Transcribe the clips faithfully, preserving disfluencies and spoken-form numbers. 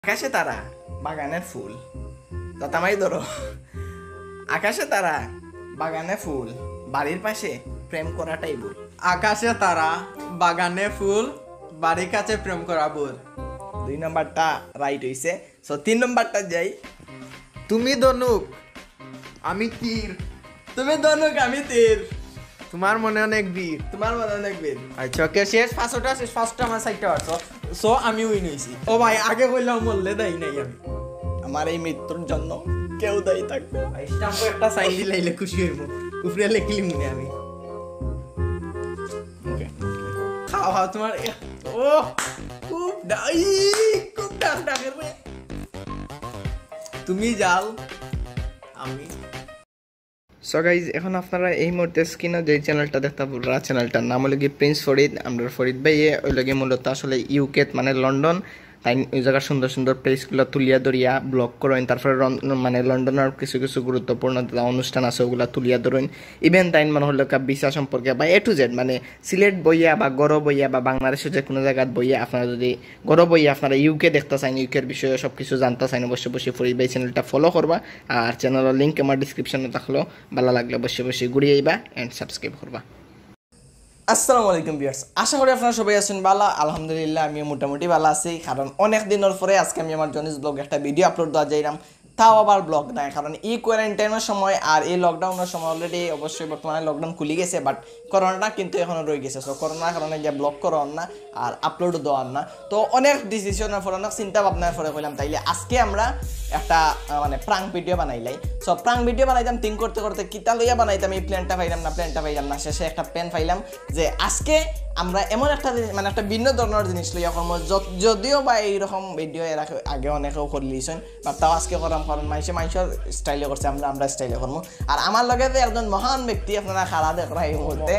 আকাশে তারা, বাগানের ফুল। তাতামাই ধরো। আকাশে তারা, বাগানে ফুল, বাড়ির পাশে প্রেম করাটাই ভুল। আকাশে তারা, বাগানে ফুল, বাড়ির কাছে প্রেম করা ভুল। দুই নাম্বারটা রাইট হইছে। সো তিন নাম্বারটা যাই। তুমি ধনুক, আমি তীর। তুমি ধনুক, আমি তীর। তোমার মনে অনেক বীর। তোমার মনে অনেক বীর। আচ্ছা, ওকে, শেষ পাঁচটা, শেষ পাঁচটা আমার সাইডটা পারছো। সো আমি উইন হইছি। ও ভাই, আগে কইলাম মরলে দায়ী নাই আমি। আমার এই মৃত্যুর জন্য কেউ দায়ী থাকবে না। স্ট্যাম্পে একটা সাইন দিলাইলে খুশি হইব। উপরে লেখিলি মনে আমি। ওকে। খাও, খাও, তোমার, ও, খুব ডাই, খুব ডাক ডাকের রে। তুমি যাও, আমি সো গাইজ, এখন আপনারা এই মুহূর্তে স্ক্রিনে যে চ্যানেলটা দেখতে পাররা, চ্যানেলটার নাম হলো কি প্রিন্স ফরিদ। আমরা ফরিদ ভাই এ ওই লগে মূলত আসলে ইউকেত, মানে লন্ডন, তাই ওই জায়গার সুন্দর সুন্দর প্লেসগুলো তুলিয়া ধরিয়া ব্লগ করেন। তারপরে রন-, মানে লন্ডনের কিছু কিছু গুরুত্বপূর্ণ যে অনুষ্ঠান আছে ওগুলা তুলিয়া ধরেন। ইভেন তাইন মানে হলো কা ভিসা সম্পর্কে বা এ টু জেড, মানে সিলেট বইয়া বা গরো বইয়া বা বাংলাদেশে যে কোনো জায়গাত বইয়া আপনারা যদি গরো বইয়া আপনারা ইউকে দেখতে চাইন, ইউকের বিষয়ে সব কিছু জানতে চাইন, অবশ্যই অবশ্যই ফরিদ ভাই চ্যানেলটা ফলো করবা। আর চ্যানেলের লিঙ্ক আমার ডিসক্রিপশনে থাকলো, ভালো লাগলে অবশ্যই অবশ্যই ঘুরে আইবা অ্যান্ড সাবস্ক্রাইব করবা। আসসালামু আলাইকুম ভিউয়ার্স, আশা করি আপনারা সবাই আছেন ভালো। আলহামদুলিল্লাহ, আমিও মোটামুটি ভালো আছি, কারণ অনেক দিনের পরে আজকে আমি আমার জনিস ব্লগ একটা ভিডিও আপলোড দেওয়া যাইলাম, তাও আবার ব্লগ নাই, কারণ এই কোয়ারেন্টাইনের সময় আর এই লকডাউনের সময় অলরেডি অবশ্যই বর্তমানে লকডাউন খুলি গেছে, বাট করোনাটা কিন্তু এখনো রয়ে গেছে। সো করোনার কারণে যে ব্লগ করা অর না আর আপলোড দেওয়া অর না। তো অনেক ডিসিশনের পরে, অনেক চিন্তা ভাবনার পরে কইলাম তাইলে আজকে আমরা একটা আহ, মানে প্রাঙ্ক ভিডিও বানাইলাই। সো প্রাঙ্ক ভিডিও বানাইতাম, থিঙ্ক করতে করতে কিতা লইয়া বানাইতাম, এই প্ল্যানটা পাইলাম না, প্ল্যানটা পাইলাম না। শেষে একটা প্ল্যান পাইলাম যে আজকে আমরা এমন একটা জিনিস, মানে একটা ভিন্ন ধরনের জিনিস লইয়া করবো। য-, যদিও বা এইরকম ভিডিও এর আগে, আগে অনেকেও করলিছেন, বাট তাও আজকে করাম, কারণ মানুষে মানুষের স্টাইলে করছে, আমরা আমরা স্টাইলে করবো। আর আমার লগে যে একজন মহান ব্যক্তি আপনারা খাড়া দেখরা এই মুহূর্তে,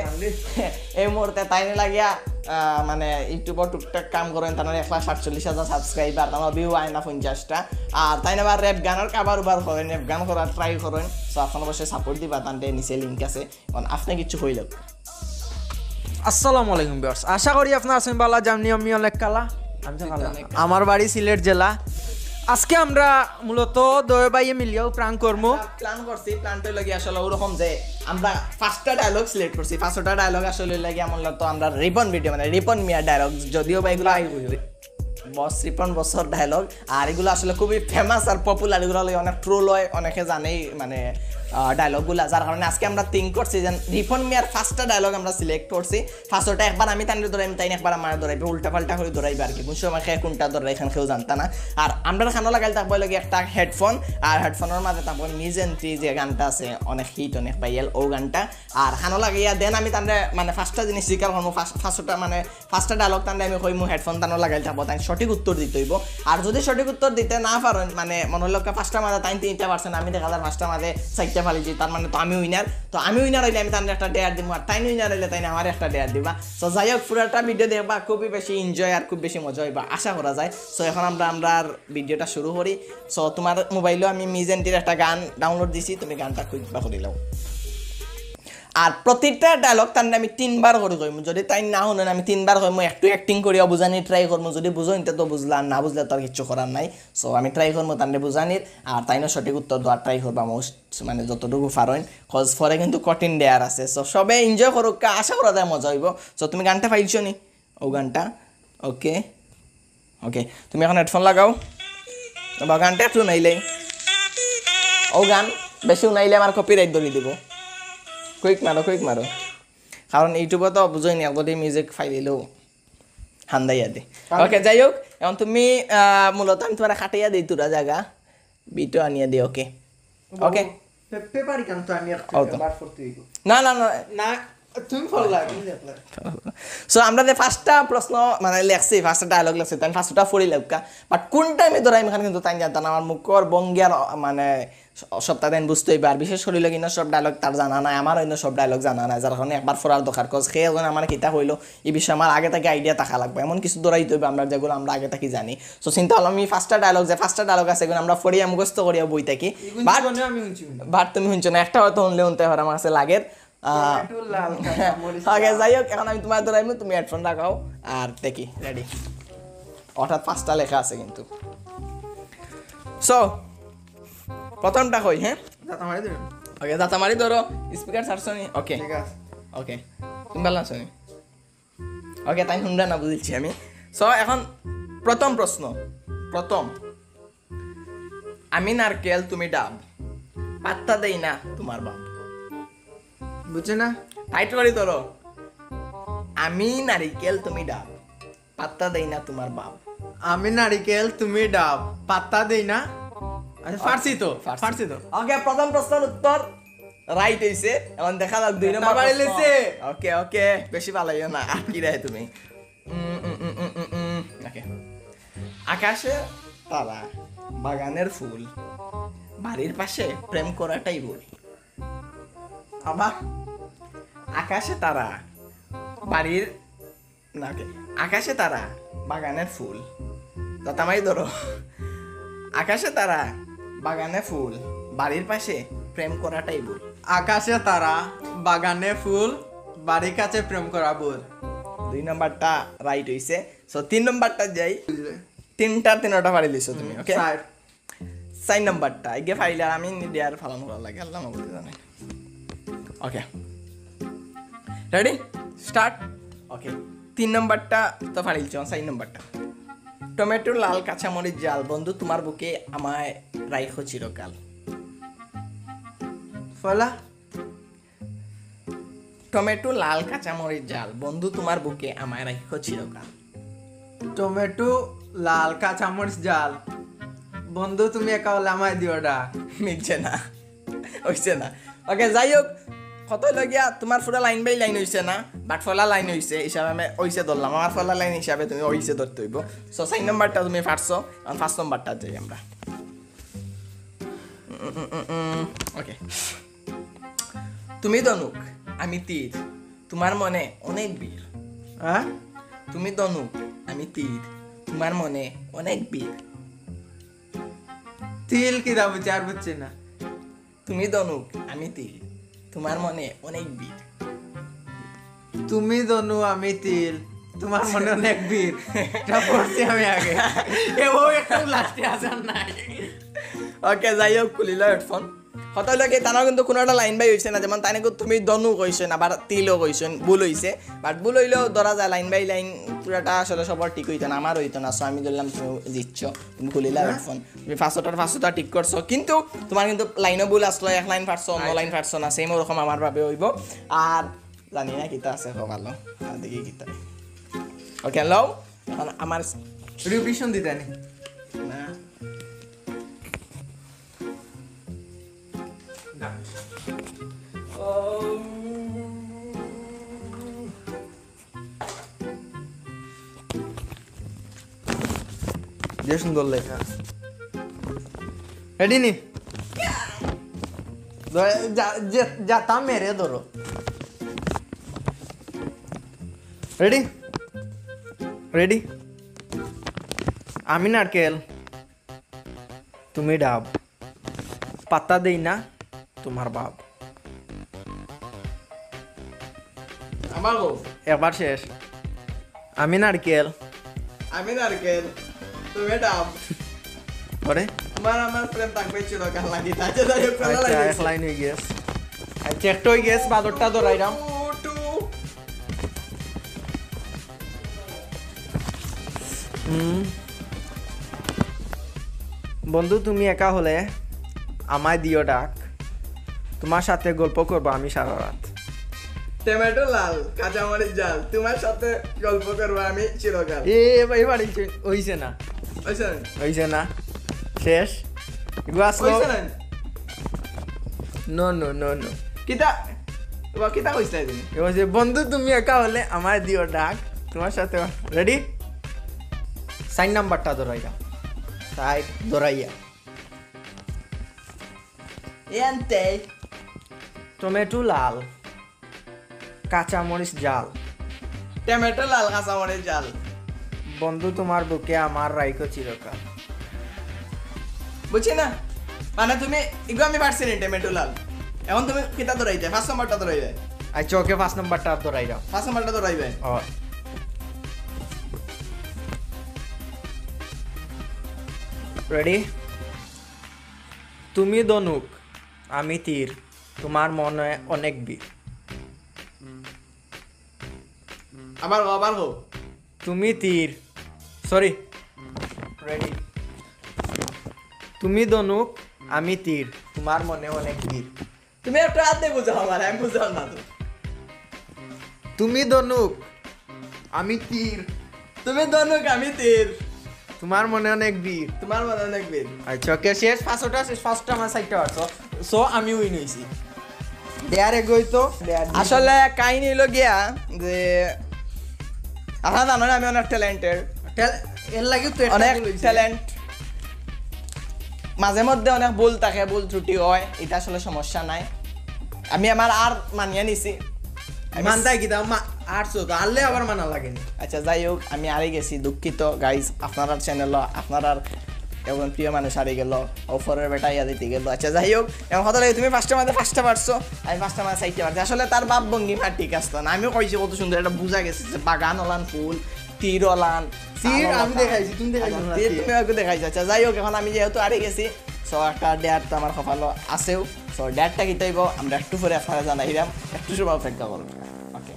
এই মুহূর্তে তাইন লাগিয়া আহ, মানে ইউটিউবর টুকটাক কাম করেন, তার এক লাখ সাতচল্লিশ হাজার সাবস্ক্রাইবার, তার ভিউ আয় না পঞ্চাশটা। আর তাইন আবার র্যাপ গানের কাবার উবার করেন, র্যাপ গান করার ট্রাই করেন। তো আপনারা অবশ্যই সাপোর্ট দিবা, তানতে নিচে লিঙ্ক আছে। এখন আপনি কিছু হইল। আসসালামু আলাইকুম ভিউয়ার্স, আশা করি আপনারা আছেন ভালো। জামনি আমি অনেক কালা, আমি তো কালা। আমার বাড়ি সিলেট জেলা। আজকে আমরা মূলত দুই ভাইয়ে মিলিয়াও প্রাঙ্ক করবো। প্ল্যান করছি, প্ল্যানটা লাগি আসলে ওরকম যে আমরা পাঁচটা ডায়লগ সিলেক্ট করছি, পাঁচটা ডায়লগ আসলে লাগি আমার তো আমরা রিপন ভিডিও, মানে রিপন মিয়ার ডায়লগ, যদিও বা এগুলো বস রিপন বসর ডায়লগ। আর এগুলো আসলে খুবই ফেমাস আর পপুলার, এগুলো লাগি অনেক ট্রোল হয়, অনেকে জানেই, মানে ডায়লগগুলো। যার কারণে আজকে আমরা থিঙ্ক করছি যে রিপন মিয়ার পাঁচটা ডায়লগ আমরা সিলেক্ট করছি। পাঁচটা একবার আমি তানরে ধরাইমু, তাইন একবার আমার ধরাইবে, উল্টা পাল্টা করে ধরাইবে আর কি। কোন সময় কে কোনটা ধরে এখানে কেউ জানতা না। আর আমরা কানো লাগাইল থাকবো লাগে একটা হেডফোন, আর হেডফোনের মাঝে থাকবো মিজ এন্ট্রি যে গানটা আছে, অনেক হিট, অনেক ভাইরাল, ও গানটা। আর কানো লাগাইয়া দেন আমি তানরে মানে পাঁচটা জিনিস জিকার করবো, পাঁচ-, পাঁচটা মানে পাঁচটা ডায়লগ তানরে আমি কইমু, হেডফোন তানো লাগাইল থাকবো, তাইন সঠিক উত্তর দিতে হইব। আর যদি সঠিক উত্তর দিতে না পারেন, মানে মনে হলো পাঁচটা মাঝে তাইন তিনটা পারছেন, আমি দেখা যায় পাঁচটা মাঝে চারটা ফালিছি, তার মানে তো আমি উইনার। তো আমি উইনার হইলে আমি তানরে একটা ডেয়ার দিমু, আর তাইন উইনার হইলে তাইন আমার একটা ডেয়ার দিবা। তো যাই হোক, পুরাটা ভিডিও দেখবা, খুবই বেশি এনজয় আর খুব বেশি মজা হইবা আশা করা যায়। তো এখন আমরা আমরার ভিডিওটা শুরু করি। সো তোমার মোবাইলও আমি মিজ এন্ট্রির একটা গান ডাউনলোড দিছি, তুমি গানটা খুঁজবা করি লও। আর প্রতিটা ডায়লগ তানরে আমি তিনবার করে কইমু, যদি তাইন না হুনইন আমি তিনবার কইমু, একটু অ্যাক্টিং করিয়া বুঝানি ট্রাই করমু, যদি বুঝইন তে তো বুঝলা, আর না বুঝলে তো আর কিচ্ছু করার নাই। সো আমি ট্রাই করমু তানরে বুঝানির, আর তাইনও সঠিক উত্তর দেওয়ার ট্রাই করবা মোস্ট, মানে যতটুকু পারইন, কজ পরে কিন্তু কঠিন ডেয়ার আছে। সো সবে এনজয় করুক্কা, আশা করা যায় মজা হইব। সো তুমি গানটা পাইছো নি? ও গানটা, ওকে। ওকে, তুমি এখন হেডফোন লাগাও। বা গানটা একটু নাইলে, ও গান বেশি নাইলে আমার কপিরাইট ধরি দিব। কুইক মারো, কুইক মারো, কারণ ইউটিউবে তো বুঝইনি, একবারে মিউজিক ফাইলিলেও হান্দাইয়া দে। ওকে, যাই হোক, এখন তুমি আহ, মূলত আমি তোমার কাটাইয়া দিই তোরা জায়গা, বিটও আনিয়া দিই। ওকে, ওকে। পে-, পেপারি কাম তো আমি একটু ও তো। বার করতে হইব। না, না, না। না, তুমি পড়লা, তুমি দেখলা। সো আমরা যে পাঁচটা প্রশ্ন মানে লেখছি, পাঁচটা ডায়লগ লেখছি, তাই পাঁচটা পড়ি লেখা। বাট কোন টাইমে ধরাইমু এখানে কিন্তু তাইন জানতা না। আমার মুখর ভঙ্গি আর মানে স-, সবটা তাইন বুঝতে হইবে। আর বিশেষ করি কিনা সব ডায়লগ তার জানা নাই, আমার অন্য সব ডায়লগ জানা নাই, যার কারণে একবার পড়ার দরকার। কজ সে এখন আমার কিতা হইলো, এই বিষয়ে আমার আগে থাকি আইডিয়া থাকা লাগবে। এমন কিছু ধরাইতে হইবে আমরা যেগুলো আমরা আগে থাকি জানি। সো চিন্তা করলাম আমি পাঁচটা ডায়লগ, যে পাঁচটা ডায়লগ আছে এগুলো আমরা পড়িয়া মুখস্থ করিয়া বই থাকি। এগুলো বাট জীবনে আমি শুনছি না। বাট তুমি শুনছো না, একটা হয়তো শুনলে শুনতে পারো আমার কাছে লাগে। আহ, টমেটো, লাল কাঁচা মরিচ, ওকে, লাল। যাই হোক, এখন আমি তোমার ধরাইমু, তুমি হেডফোন লাগাও আর দেখি, রেডি। অর্থাৎ পাঁচটা লেখা আছে কিন্তু। সো, প্রথমটা কই, হ্যাঁ? জাতা মারি দিবেন। ওকে, জাতা মারি ধরো, স্পিকার ছাড়ছো নি? ওকে, ঠিক আছে। ওকে, তুমি ভালা আছো নি? ওকে, তাই হুনরা না, বুঝছি আমি। সো, এখন প্রথম প্রশ্ন, প্রথম, আমি নারকেল, তুমি ডাব, পাত্তা দেই না তোমার বাপ। বুঝছি না। টাইট করি ধরো, আমি নারিকেল, তুমি ডাব, পাত্তা দেই না তোমার বাপ। আমি নারিকেল, তুমি ডাব, পাত্তা দেই না। আচ্ছা, ফার্সি তো, ফার্সি। ফার্সি তো। ওকে, প্রথম প্রশ্নের উত্তর রাইট হইছে। এখন দেখা যাক দুই নম্বর বাড়ি প্রশ্ন। লইছে। ওকে, ওকে, বেশি ভালো হইও না, আটকি রায় তুমি। উম, উম, উম, উম, উম, উম। ওকে। আকাশে তারা, বাগানের ফুল, বাড়ির পাশে প্রেম করাটাই ভুল। আবার আকাশে তারা, বাড়ির, না, ওকে। আকাশে তারা, বাগানের ফুল, জাতা মারি ধরো, আকাশে তারা, বাগানে ফুল, বাড়ির পাশে প্রেম করাটাই ভুল। আকাশে তারা, বাগানে ফুল, বাড়ির কাছে প্রেম করা ভুল। দুই নাম্বারটা রাইট হইছে। সো, তিন নাম্বারটা যাই। তিনটা, তিনটা পারি দিছো তুমি, ওকে? স্যার, চার নাম্বারটা আগে পাইলে আর আমি নিজে আর পালন করা লাগে, আল্লাহ মাবুদ জানে। ওকে, রেডি, স্টার্ট। ওকে, তিন নাম্বারটা তো পারিলছো, চার নাম্বারটা। টমেটো লাল, কাঁচামরিচ ঝাল, বন্ধু তোমার বুকে আমায় রাইখো চিরকাল। ফলা। টমেটো লাল, কাঁচামরিচ ঝাল, বন্ধু তোমার বুকে আমায় রাইখো চিরকাল। টমেটো লাল, কাঁচামরিচ ঝাল, বন্ধু তুমি একা অইলে আমায় দিও ডাক। মিলছে না, হইছে না। ওকে, যাই হোক, কত হইল গিয়া, তোমার পুরা লাইন বাই লাইন হইছে না, বাট ফলা লাইন হইছে, হিসাবে আমি হইছে ধরলাম। আমার ফলা লাইন হিসাবে তুমি হইছে ধরতে হইব। সো, চার নাম্বারটা তুমি পারছো, আর পাঁচ নাম্বারটা যাই আমরা। ওকে, তুমি ধনুক, আমি তীর, তোমার মনে অনেক বীর। হ্যাঁ? তুমি ধনুক, আমি তীর, তোমার মনে অনেক বীর। তিল কিতা বুঝছি, আর বুঝছি না। তুমি ধনুক, আমি তীর, তোমার মনে অনেক বীর। তুমি ধনু, আমি তিল, তোমার মনে অনেক বীর। এটা পড়ছি আমি আগে। এ, ও একটা লাস্টে আসার নাই। ওকে, যাই হোক, খুলিল হেডফোন। কথা হইল কি, তারা কিন্তু কোনো একটা লাইন বাই হইছে না, যেমন তাই নাকি তুমি ধনু কইছেন, আবার তিলও কইছেন, ভুল হইছে। বাট ভুল হইলেও ধরা যায়, লাইন বাই লাইন পুরাটা আসলে সবার ঠিক হইতো না, আমার হইতো না। সো আমি ধরলাম তুমি জিতছো, তুমি খুলিলা হেডফোন, তুমি পাঁচশোটার পাঁচশোটা ঠিক করছো, কিন্তু তোমার কিন্তু লাইনও ভুল আসলো, এক লাইন পারছো, অন্য লাইন পারছো না, সেম ওরকম আমার ভাবে হইব। আর জানি না কিতা আছে, খুব ভালো, আর দেখি কিতা। ওকে, লও, এখন আমার রিভিশন দিতে নি। না। যে সুন্দর লেখা। রেডি নি? ধরে যা, যে, যাতা মেরে ধরো। রেডি? রেডি? আমি নারকেল, তুমি ডাব, পাত্তা দেই না তোমার বাপ। আমার গো। একবার শেষ। আমি নারকেল। আমি নারকেল, তুমি ডাব। পরে? তোমার আমার প্রেম থাকবে চিরকাল লাগি। আচ্ছা, যাই হোক, আচ্ছা, এক লাইন হয়ে গেছে। আচ্ছা, একটা হয়ে গেছে, বাদরটা ধরাইলাম। Two, two. হুম। বন্ধু, তুমি একা হলে আমায় দিও ডাক, তোমার সাথে গল্প করবো আমি সারা রাত। টমেটো লাল, কাঁচামরিচ ঝাল, তোমার সাথে গল্প করবো আমি চিরকাল। এ, এবার, এবার হইছে, হইছে না, হইছে না? হইছে না, শেষ। এগুলো আসলো। হইছে না? No, no, no, no. কিতা? তোমার কিতা কইছিলা তুমি? এবার যে, বন্ধু, তুমি একা হলে আমায় দিও ডাক, তোমার সাথে। রেডি? সাইন নাম্বারটা ধরাইয়া, সাইড ধরাইয়া। এনতে। টমেটো লাল, কাঁচামরিচ ঝাল। টমেটো লাল, কাঁচামরিচ ঝাল। বন্ধু, তোমার বুকে আমায় রাইখো চিরকাল। বুঝছি না, মানে তুমি, এগু আমি পারছি নি টমেটো লাল। এখন তুমি কিতা ধরাইতে? পাঁচ নম্বরটা ধরাইবে। আচ্ছা, ওকে, পাঁচ নাম্বারটা ধরাই দাও। পাঁচ নম্বরটা ধরাইবে। ও। রেডি? তুমি ধনুক, আমি তীর, তোমার মনে অনেক বীর। আবার কও, আবার কও। তুমি তীর, সরি, রেডি। তুমি ধনুক, আমি তীর, তোমার মনে অনেক বীর। তুমি একটা হাতে বুঝাও আমার, আমি বুঝলাম না তো। তুমি ধনুক, আমি তীর, তুমি ধনুক, আমি তীর, তোমার মনে অনেক বীর। তোমার মনে অনেক বীর। আচ্ছা, ওকে, শেষ পাঁচটা, শেষ পাঁচটা আমার সাইডটা পারছো। সো আমি উইন হইছি। দেয়ার এগোই তো। আসলে কাহিনী হইলো গিয়া যে আপনারা জানেন আমি অনেক ট্যালেন্টেড। এর লাগি তো অনেক ট্যালেন্ট। মাঝে মধ্যে অনেক ভুল থাকে, ভুল ত্রুটি হয়, এটা আসলে সমস্যা নাই। আমি আমার আর মানিয়ে নিছি। আমি মানতাই কি দাও, আটশো তো আনলে আবার মানা লাগেনি। আচ্ছা, যাই হোক, আমি আরে গেছি, দুঃখিত গাইজ। আপনারার চ্যানেল, আপনারার একজন প্রিয় মানুষ আরে গেল, অফারের বেটা ইয়া দিতে গেল। আচ্ছা, যাই হোক, এখন কথা লাগে তুমি পাঁচটা মাঝে পাঁচটা পারছো, আমি পাঁচটা মাঝে চারটা পারছি। আসলে তার ভাব ভঙ্গিমা ঠিক আসতো না। আমিও কইছি কত সুন্দর, এটা বুঝা গেছে যে বাগান ওলান ফুল, তীর ওলান, তীর আমি দেখাইছি, তুমি দেখাইছো না, তীর তুমি আমাকে দেখাইছো। আচ্ছা, যাই হোক, এখন আমি যেহেতু আরে গেছি, সো একটা ডেয়ার তো আমার কপালো আছেও। সো ডেয়ারটা কিতা অইবো আমরা একটু পরে আপনারা জানাইলাম, একটু সময় অপেক্ষা করুন। ওকে।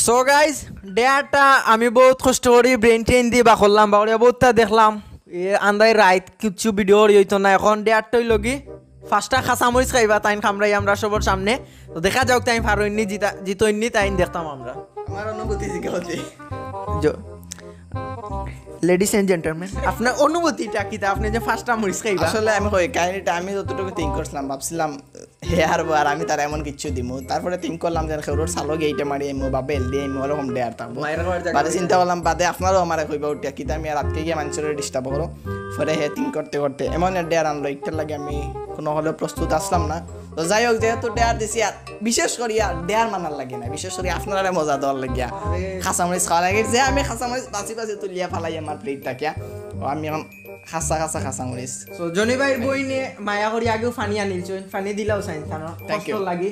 সো গাইজ, ডেয়ারটা আমি বহুত কষ্ট করি ব্রেন ট্রেন দিয়ে বা করলাম, বা করে বহুতটা দেখলাম। এ আন্দাই রাইত কিচ্ছু ভিডিও হইতো না। এখন ডেয়ারটা হইলো কি, পাঁচটা কাঁচামরিচ খাইবা তাইন খামরাই আমরা সবার সামনে। তো দেখা যাউক তাইন পারইননি, জিতা জিতইননি তাইন দেখতাম আমরা। আমার অনুভূতি জিজ্ঞাসা হচ্ছে। লেডিস এন্ড জেন্টলম্যান, আপনার অনুভূতিটা কিতা? আপনি যে পাঁচটা মরিচ খাইবা। আসলে আমি কই কাহিনীটা আমি যতটুকু থিঙ্ক করছিলাম, ভাবছিলাম হে আর আর আমি তার এমন কিছু দিমু। তারপরে থিঙ্ক করলাম যে খেউরোর সালো গেইটে মারি আইমু বা বেল দিয়ে আইমু, ওরকম ডেয়ার থাকবো। বাদে চিন্তা করলাম বাদে আপনারাও আমারে কইবা উঠিয়া কিতা আমি আর আজকে গিয়ে মানুষের ডিস্টার্ব করো। পরে হে থিঙ্ক করতে করতে এমন এক ডেয়ার আনলো, একটার লাগে আমি কোনো হলে প্রস্তুত আসলাম না। তো যাই হোক, যেহেতু ডেয়ার দিছি আর বিশেষ করি আর ডেয়ার মানার লাগে না, বিশেষ করি আপনারা মজা দেওয়ার লাগিয়া কাঁচামরিচ খাওয়া লাগে। যে আমি কাঁচামরিচ বাছি বাছি তুলিয়া ফালাই আমার প্লেট থাকিয়া, ও আমি এখন খাসা খাসা কাঁচামরিচ। তো জনি ভাইর বইনে মায়া করি আগেও পানি আনিলছইন, পানি দিলাও চাইন তানো। Thank you। কষ্ট লাগি।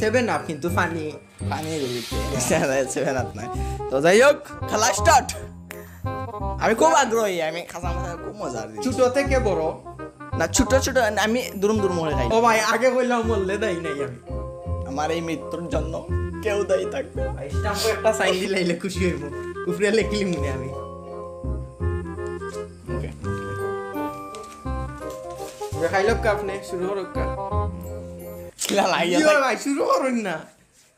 সেভেন আপ কিন্তু পানি। পানি দিতে সেভেন আপ নাই। তো যাই হোক, খেলা স্টার্ট। আমি খুব আগ্রহী, আমি কাঁচামরিচ খুব মজা আর কি। ছোট থেকে বড়? না, ছোট ছোট, আমি দুরুম দুরুম করে খাই। ও ভাই, আগে কইলাম মরলে দায়ী নাই আমি। আমার এই মৃত্যুর জন্য কেউ দায়ী থাকবে না। স্ট্যাম্পে একটা সাইন দিলাইলে খুশি হইব। উপরে লিখলি মনে আমি। ওকে। খাইলক কা আপনি, শুরু করুক কা। কিলা লাগিয়া ইয়ো থাকে। ভাই, শুরু করুন না।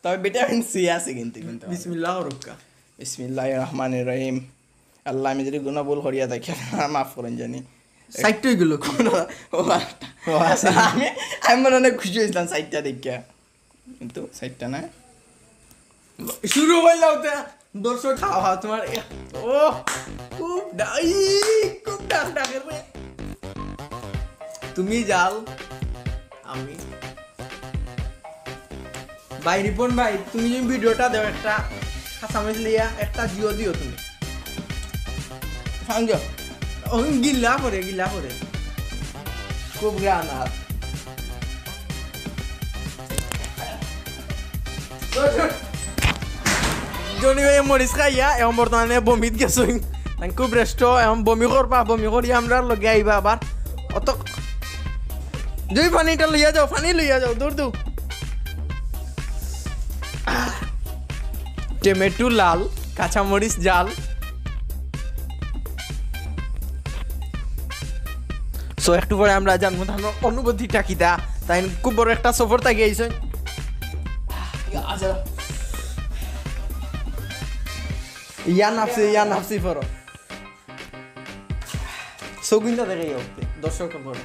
তবে ভিটামিন সি আছে কিন্তু, কিন্তু। বিসমিল্লাহ করুক কা। বিসমিল্লাহির রহমানির রহিম। আল্লাহ, আমি যদি গুনাহ ভুল করিয়া থাকি, মাফ করুন জানি। সাইটটাই গেল। ও, ও, আছে। আমি, আমি মনে অনেক খুশি হয়েছিলাম সাইটটা দেখিয়া, কিন্তু সাইটটা না। শুরু হইল ওটা, দর্শক, খাওয়া, খাওয়া, তোমার, ও, খুব ডা-, ই, খুব ডাক ডাকের রে। তুমি যাও, আমি ভাই রিপন ভাই, তুমি যদি ভিডিওটা দেও একটা কাঁচামরিচ লিয়া, একটা জিও দিও তুমি। সামঝো। ও গিল্লা করে, গিল্লা করে। খুব গ্রানার। জনি ভাই মরিচ খাইয়া এবং বর্তমানে বমিত গেছইন। তাই খুব রেস্ট এবং বমি করবা, বমি করি আমরা লগে আইবা আবার। অত দুই পানিটা লইয়া যাও, পানি লইয়া যাও, দূর দূর। টমেটো লাল, কাঁচামরিচ জাল। সো একটু পরে আমরা জানবো তার অনুভূতিটা কিতা। তাই খুব বড় একটা সফর থাকি আইসেন। ইয়া নাফসি, ইয়া নাফসি পড়ো। সগুইন্দা দেখে ইয়ে উঠতে, দর্শক পড়ো।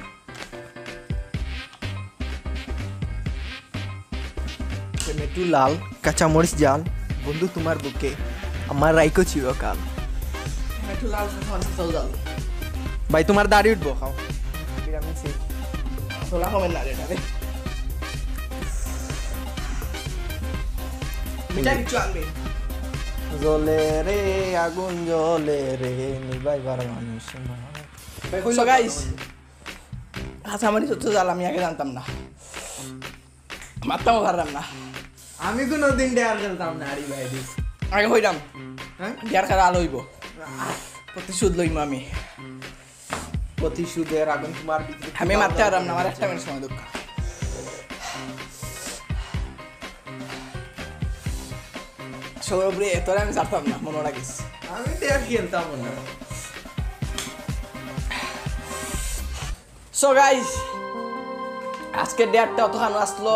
টমেটো লাল, কাঁচামরিচ জাল, বন্ধু তোমার বুকে আমার রাইকো চিরকাল। টমেটো লাল, কাঁচামরিচ জাল। ভাই, তোমার দাড়ি উঠবো, খাও। Vitamin C. তোলা হবে না রে, না রে। মিঠা কিছু আনবে। জ্বলে রে, আগুন জ্বলে রে, নিবাইবার মানুষ নাই। ভাই, কইলো So guys, কাঁচামরিচ হচ্ছে জাল, আমি আগে জানতাম না। মারতামও পারলাম না। আমি কোনোদিন ডেয়ার খেলতাম না, আরে ভাই রে। আগে কইলাম, হ্যাঁ? ডেয়ার খেলা আলো হইব। প্রতিশোধ লইমু আমি। প্রতিশোধের আগুন তোমার ভিতরে আমি মারতে পারলাম না, আমার একটা মিনিট সময় দুঃখ। সৌরভ রে, তোরে আমি ছাড়তাম না, মনে রাখিস। আমি ডেয়ার খেলতাম না। সো গাইস, আজকে ডেয়ারটা অতখান আসলো,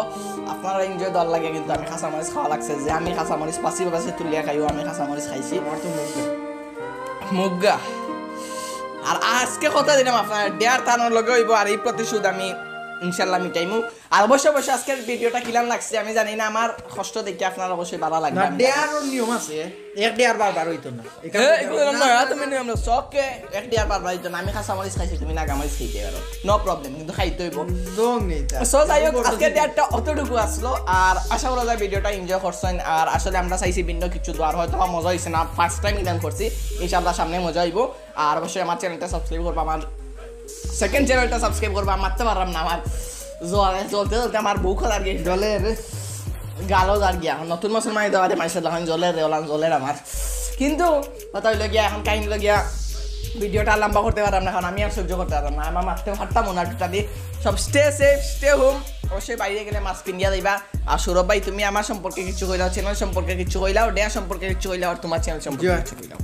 আপনারা এনজয় দেওয়ার লাগে, কিন্তু আমি কাঁচামরিচ খাওয়া লাগছে। যে আমি কাঁচামরিচ পাশে পাশে তুলিয়া খাইও, আমি কাঁচামরিচ খাইছি। আমার তো মুখ নেই। মুগা। আর আজকে কথা দিলাম আপনারা, ডেয়ার তানোর লগে হইব, আর এই প্রতিশোধ আমি ইনশাল্লাহ মিটাইমু। আর অবশ্যই অবশ্যই আজকের ভিডিওটা কিলান লাগছে আমি জানি না, আমার কষ্ট দেখে আপনারা অবশ্যই ভালো লাগবে। না, আমি ডেয়ারর নিয়ম আছে। এক ডেয়ার বারবার হইতো না। এ, এগুলো না, তুমি নিয়ম না, শখে এক ডেয়ার বারবার হইতো না। আমি কাঁচামরিচ খাইছি, তুমি নাগামরিচ খাইতে পারো, নো প্রবলেম, কিন্তু খাইতে হইব। রং নেই তা। সো যাই হোক, আজকে ডেয়ারটা অতটুকু আসলো। আর আশা করা যায় ভিডিওটা এনজয় করছেন। আর আসলে আমরা চাইছি ভিন্ন কিছু দেওয়ার, হয়তো বা মজা হয়েছে না, ফার্স্ট টাইম ইদান করছি, ইনশাআল্লাহ সামনে মজা হইব। আর অবশ্যই আমার চ্যানেলটা সাবস্ক্রাইব করবা, আমার সেকেন্ড চ্যানেলটা সাবস্ক্রাইব করবা। মারতে পারলাম না, আমার জ্বলে, জ্বলতে জ্বলতে আমার বুক আর গিয়ে জলে রে। গালো আর গিয়া। এখন নতুন মুসলমান দেওয়ারে মাইসে যখন জ্বলে রে, ওলান জ্বলের আমার। কিন্তু কথা হইলো গিয়া, এখন কাহিনী হইলো গিয়া, ভিডিওটা লম্বা করতে পারলাম না, কারণ আমি আর সহ্য করতে পারলাম না। আমার মারতে পারতাম না টোটালি। সব স্টে সেফ, স্টে হোম। অবশ্যই বাইরে গেলে মাস্ক পিন্দিয়া দিবা। আর সৌরভ ভাই, তুমি আমার সম্পর্কে কিছু কইলাও, চ্যানেল সম্পর্কে কিছু কইলাও, ডেয়া সম্পর্কে কিছু কইলাও, আর তোমার চ্যানেল সম্পর্কে জি। কিছু কইলাও।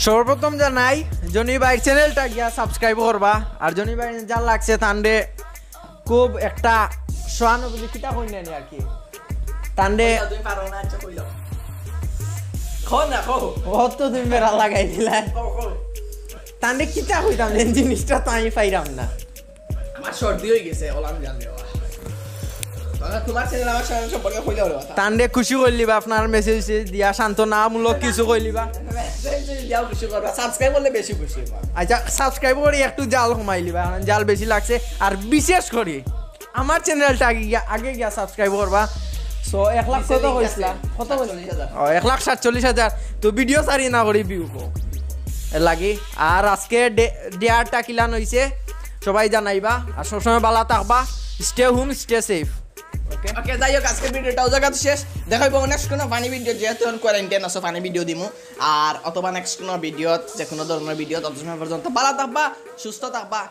সর্বপ্রথম জানাই জনি ভাইর চ্যানেলটা গিয়া সাবস্ক্রাইব করবা। আর জনি ভাই যা লাগছে তানরে খুব একটা সহানুভূতি কিতা কইন না আর কি। তানরে তুমি পারো না, আচ্ছা কইলাও। কও না, কও। অত তুমি বেড়া লাগাই দিলা। কও, কও। তানরে কিতা কইতাম, যে জিনিসটা তো আমি পাইরাম না। আমার সর্দি হয়ে গেছে, ওলাম জান দেওয়া। তোমার চ্যানেল আমার চ্যানেল সম্পর্কে কইলে হলো কথা। তানরে খুশি করলিবা, আপনার মেসেজ দিয়া সান্ত্বনামূলক কিছু কইলিবা। দিয়াও খুশি করবা, সাবস্ক্রাইব করলে বেশি খুশি হইবা। আচ্ছা, সাবস্ক্রাইব করি একটু জাল কমাইলিবা, কারণ জাল বেশি লাগছে। আর বিশেষ করি আমার চ্যানেলটা আগে গিয়া, আগে গিয়া সাবস্ক্রাইব করবা। সো এক লাখ কত কইছিলা? কত কইছিলা? সাতচল্লিশ হাজার। ও, এক লাখ সাতচল্লিশ হাজার। তো ভিডিও সারি না করি ভিউ কো। এর লাগি। আর আজকে ডে-, ডেয়ারটা কিলান হইছে, সবাই জানাইবা। আর সবসময় বালা থাকবা, স্টে হোম, স্টে সেফ। ওকে? ওকে, যাই হোক, আজকে ভিডিওটা ও জায়গাতে শেষ। দেখা হইব নেক্সট কোনো ফানি ভিডিও, যেহেতু এখন কোয়ারেন্টাইন আছে, ফানি ভিডিও দিমু। আর অথবা নেক্সট কোনো ভিডিও, যে কোনো ধরনের ভিডিও, তত সময় পর্যন্ত বালা থাকবা, সুস্থ থাকবা।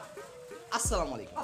আসসালামু আলাইকুম।